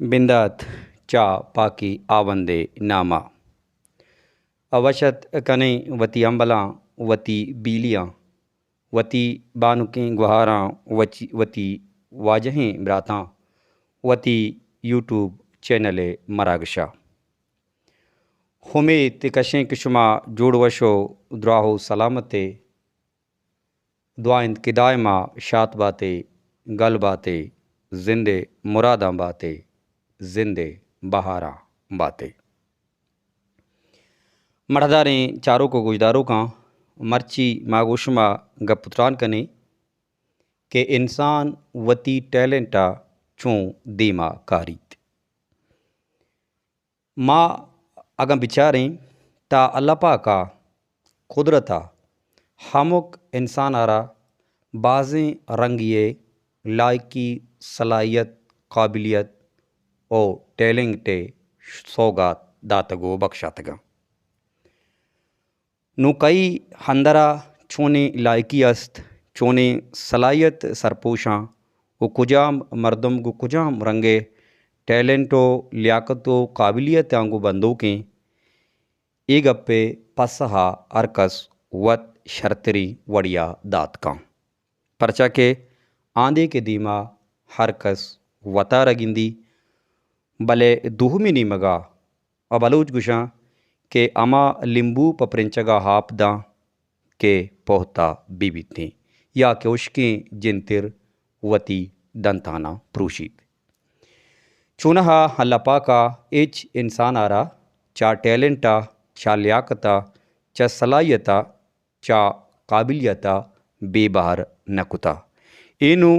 بندات چہ پاکیں ہاوندے ناما۔ ءُ وش ات کنیں وتی امبلاں، وتی بیلیاں، وتی بانکیں گوہاراں، وچی-، وتی واجہیں براتاں، وتی یوٹیوب چینل ءِ مراگشا۔ امیت کشیں کہ شما جوڑ وش ءُ دراہ ءُ سلامت ئے۔ دعا انت کہ دائما شات بات ئے، گل بات ئے، زند ءِ مراداں بات ئے، زند ءِ بہاراں بات ئے۔ مڑداریں چاروک ءُ گوشداروکاں، مرچی ما گوں شما گپ ءُ تران کنیں کہ انسان وتی ٹیلنٹ ءَ چوں دیما کاریت۔ ما اگاں بچاریں تہ اللہ پاک ءَ، قدرت ءَ، ہمک انسان ءَ را بازیں رنگی ءِ لائکی، صلاحیت، قابلیت ءُ ٹیلنٹ ءِ سوگات داتگ ءُ بخشاتگاں۔ نوں کئی ہندرا چونیں لائکی است، چونیں صلاحیت سرپوشاں ءُ کجام مردم گوں کجام رنگے ٹیلنٹ ءُ لیاقت ءُ قابلیتاں گوں بندوکیں، اے گپ ءِ پسہ ءَ ہر کس وت شرتریں وڑیا دات کن۔ پرچا کہ آندے کہ دیما ہر کس وتارا گندی، بلے دومی نیمگا آ بلوچ گوشاں کہ ہما لیمبو پہ پرنچگا آپ داں کہ پہتا بہ بیتیں یا کہ ہشکیں جنتر وتی دنتانا پروشیت۔ چونہا اللہ پاکا ہچ انسانا را چہ ٹیلنٹا، چہ لیاقتا، چہ صلاحیتا چہ قابلیت ءَ بے بہر نہ کتہ۔ اے نوں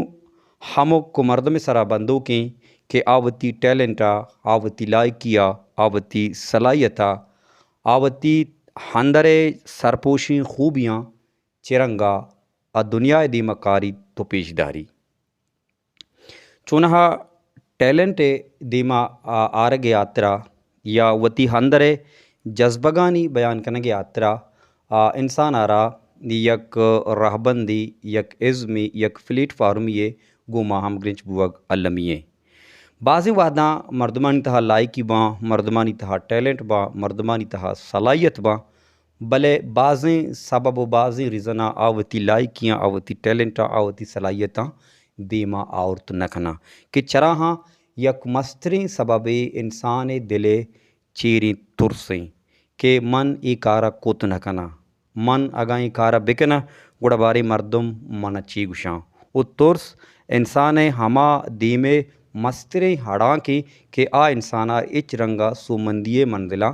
ہمک مردم ءِ سرا بندوکیں کہ آ وتی ٹیلنٹ ءَ، آ وتی لائکی ءَ، آ وتی صلاحیت ءَ، آ وتی اندر ءِ سرپوشیں خوبیاں چہ رنگ ءَ آ دنیا ءِ دیما کاریت ءُ پیش داریت۔ چونہا ٹیلنٹ ءِ دیما آ-، آرگ ءِ ہاترا یا وتی اندر ءِ جذبگانی بیان کنگ ءِ ہاترا آ انسان ءَ را یک رہبندے، یک ازمے، یک پلیٹ فارمے ءِ گوما ہمگرنچ بوگ المی ایں۔ بازیں وہداں مردمانی تہا لائکی باں، مردمانی تہا ٹیلنٹ باں، مردمانی تہا صلاحیت باں، بلے بازیں سبب ءُ بازیں ریزناں آ وتی لائکیاں، آ وتی ٹیلنٹاں، آ وتی صلاحیتاں دیما آورت نہ کناں کہ چراہاں یک مستریں سببے انسان ءِ دل ءِ چیریں ترس ایں کہ من اے کار ءَ کت نہ کناں، من اگاں اے کار ءَ بکناں گڑا باریں مردم من ءَ چے گوشاں؟ ءُ ترس انسان ءِ ہما دیم ءِ مستریں ہڑانکے کہ آ انسان ءَ ہچ رنگ ءَ سوبمندی ءِ منزلاں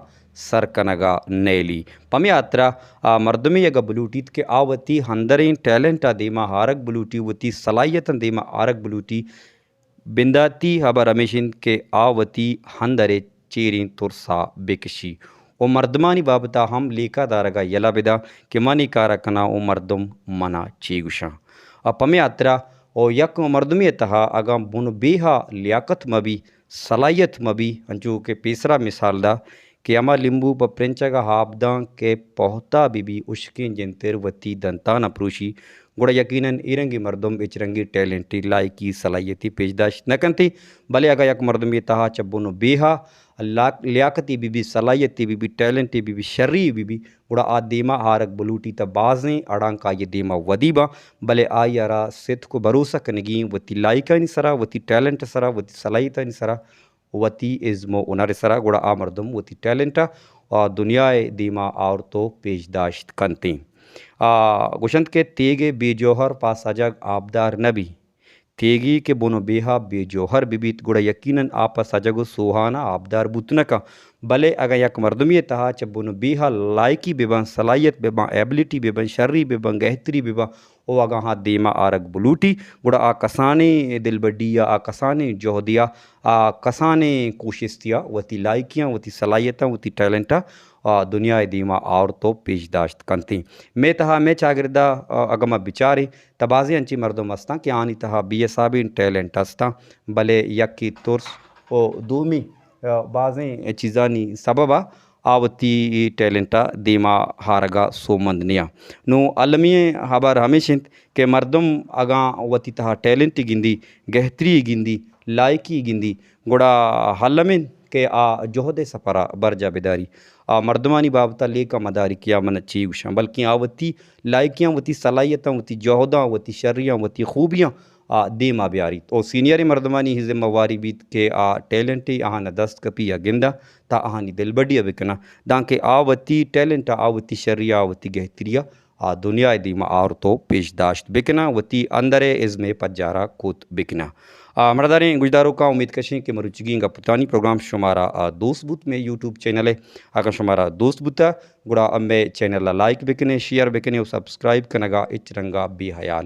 سر کنگ ءَ نیلی۔ پمے ہاترا آ مردمے اگاں بلوٹیت کہ آ وتی اندریں ٹیلنٹ ءَ دیما آرگ بلوٹی، وتی صلاحیتاں دیما آرگ بلوٹی، بنداتی ہبر ہمیش انت کہ آ وتی اندر ءِ چیریں ترس ءَ بکشی ءُ مردمانی بابت ءَ ہم لیکہ دارگ ءَ یلہ بدا کہ من اے کار ءَ کناں ءُ مردم من ءَ چے گوشاں۔ ءُ پمے ہاترا ءُ یک مردمے ءِ تہا اگاں بن ءُ بیہ ءَ لیاقت مہ بی، صلاحیت مہ بی، انچو کہ پیسرا مثال دا کہ ہما لیمبو پہ پرنچگ ءَ آپ داں کہ پہتا بہ بی، ہشکیں جنتر وتی دنتاناں پروشی، گڑا یقیناً اے رنگیں مردم ہچ رنگیں ٹیلنٹے، لائکی، صلاحیتے پیش داشت نہ کنت۔ بلے اگاں یک مردمے ءِ تہا چہ بن ءُ بیہ ءَ لا-، لیاقتے بہ بی، صلاحیتے بہ بی، ٹیلنٹے بہ بی، شری بہ بی، گڑا آ دیما آرگ بلوٹی تہ بازیں ہڑانک آئی ءِ دیما ودی باں، بلے آئی ءَ را ستک ءُ بھروسہ کنگی ایں وتی لائکانی سرا، وتی ٹیلنٹ ءِ سرا، وتی صلاحیتانی سرا، وتی ازم ءُ ہنر ءِ سرا، گڑا آ مردم وتی ٹیلنٹ ءَ آ دنیا ءِ دیما آورت ءُ پیش داشت کنت ایں۔ آ گوشنت کہ تیگ ءِ بے جوہر پہ سجگ آبدار نہ بی۔ تیگے کہ بن ءُ بیہ ءَ بے جوہر بہ بیت، گڑا یقیناً آ پہ سجگ ءُ سوہان ءَ آبدار بوت نہ کنت۔ بلے اگاں یک مردمے ءِ تہا چہ بن ءُ بیہ ءَ لائکی بہ باں، صلاحیت بہ باں، ایبلٹی بہ باں، شری بہ باں، گہتری بہ باں، ءُ اگاں آ دیما آرگ بلوٹی، گڑا آ کسانیں دلبڈی ءَ، آ کسانیں جہدے ءَ، آ کسانیں کوشستے ءَ وتی لائکیاں، وتی صلاحیتاں، وتی ٹیلنٹ ءَ، آ، دنیا ءِ دیما آورت ءُ پیش داشت کنت ایں۔ مئے تہا، مئے چاگرد ءَ، آ، اگاں ما بچاریں، تہ بازیں انچیں مردم ہستاں کہ آنی تہا بے حسابیں ٹیلنٹ ہستاں، بلے یکے ترس ءُ دومی، آ، بازیں چیزانی سبب ءَ آ وتی ٹیلنٹ ءَ دیما آرگ ءَ سوبمند نیاں۔ نوں المی ئیں ہبر ہمیش انت کہ مردم اگاں وتی تہا ٹیلنٹے گندی، گہتری گندی، لائقی گندی، گڑا الم انت کہ آ جہد ءِ سفر ءَ برجاہ بداری۔ آ مردمانی بابت ءَ لیکہ مداری کہ آ من چی گوشاں، بلکیں آ وتی لائقیاں، وتی صلاحیتاں، وتی جہداں، وتی شریاں، وتی خوبیاں آ دیما بیاریت۔ او سینئریں مردمانی ہی ذمہ واری بیت کہ آ ٹیلنٹے آہاں دست کپی یا گنداں، تا آہانی دلبڈی ءَ بکناں، دانکہ آ وتی ٹیلنٹ ءَ، آ وتی شری ءَ، آ وتی گہتری ءَ آ دنیا ءِ دیما آورت و پیش داشت بکناں، وتی اندر ءِ ازم ءِ پجار ءَ کوت بکناں۔ آ، مڑداریں گوشداروکاں، امید کشیں کہ مروچیگیں گپتانی پروگرام شمارا، آ، دوست بوت۔ مئے یوٹیوب چینل ءَ اگاں شمارا دوست بوتا، گڑا مئے چینل ءَ لائک بکنے، شیئر بکنے و سبسکرائب کنگا ہچ رنگا بے حیال